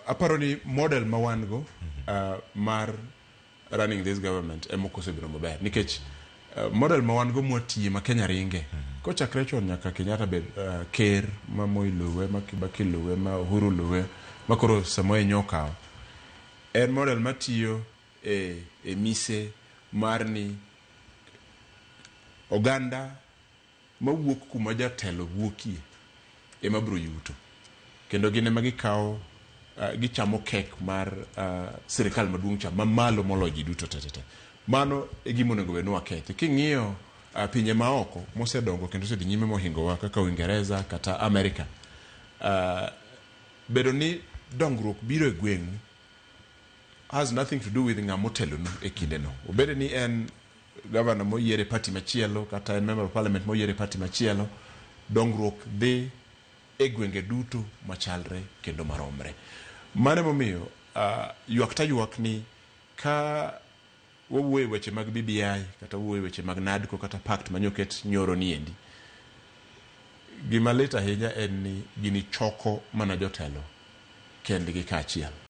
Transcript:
Aparo ni model ma wan go mar running this government ema ok osebedo maber, nikech model ma wan go mwatiye ma Kenya ringe kochakre chon nyaka Kenyatta bed ker, ma Moi luwe, ma Kibaki luwe, ma Uhuru luwe, ma koro Samoei nyokawo, en model matiyo e mise mar ni oganda mawuok kuma jatelo wuokie ema biro yuto, kendo gin ema gikawo, gichamo kek mar sirikal maduong' cha mamalo moloyo ji duto te te te. Mano e gima onego bed ni wakethi. King'iyo pinje maoko mosedongo kendo osedhi nyime mohingowa kaka Uingereza kata Amerika, bedo ni dongruok biro e gweng'u has nothing to do with ng'ama otelonu e kindeno, obed ni en gavana moyier e party machielo kata en member of parliament moyier e party machielo. Dongruok dhi e gwenge duto machalre kendo maromre. Mano emomiyo ywak ta ywak ni ka wawuoyo e weche mag BBI kata wawuoyo e weche mag NADCO kata pact manyoket nyoro niendi, gima lit ahinya en ni gini choko mana jotelo kendgi kaachiel.